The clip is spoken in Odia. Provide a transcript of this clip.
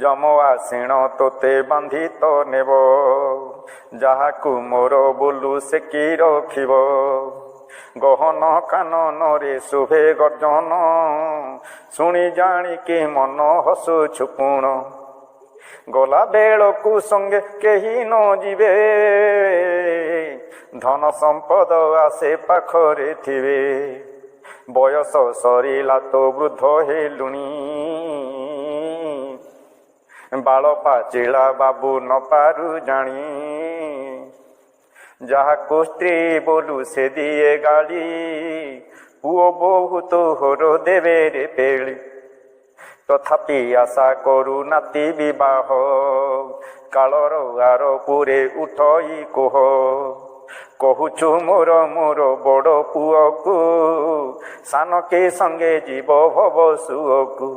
ଯମ ଆସିଣ ତୋତେ ବାନ୍ଧି ତ ନେବ, ଯାହାକୁ ମୋର ବୋଲୁ ସେ କି ରଖିବ? ଗହନ କାନନରେ ଶୁଭେ ଗର୍ଜନ, ଶୁଣି ଜାଣିକି ମନ ହସୁଛୁ ପୁଣ। ଗଲା ବେଳକୁ ସଙ୍ଗେ କେହି ନ ଯିବେ, ଧନ ସମ୍ପଦ ଆସେ ପାଖରେ ଥିବେ। ବୟସ ସରିଲା ତ ବୃଦ୍ଧ ହେଲୁଣି, ବାଳ ପାଚିଳା ବାବୁ ନ ପାରୁ ଜାଣି। ଯାହାକୁ ସ୍ତ୍ରୀ ବୋଲୁ ସେ ଦିଏ ଗାଳି, ପୁଅ ବୋହୁ ତୋହର ଦେବେ ରେ ପେଳି। ତଥାପି ଆଶା କରୁ ନାତି ବିବାହ, କାଳର ଆର ପୁରେ ଉଠଇ କୁହ। କହୁଛୁ ମୋର ମୋର ବଡ଼ ପୁଅକୁ, ସାନ କେ ସଙ୍ଗେ ଯିବ ଭବ ସୁଅକୁ।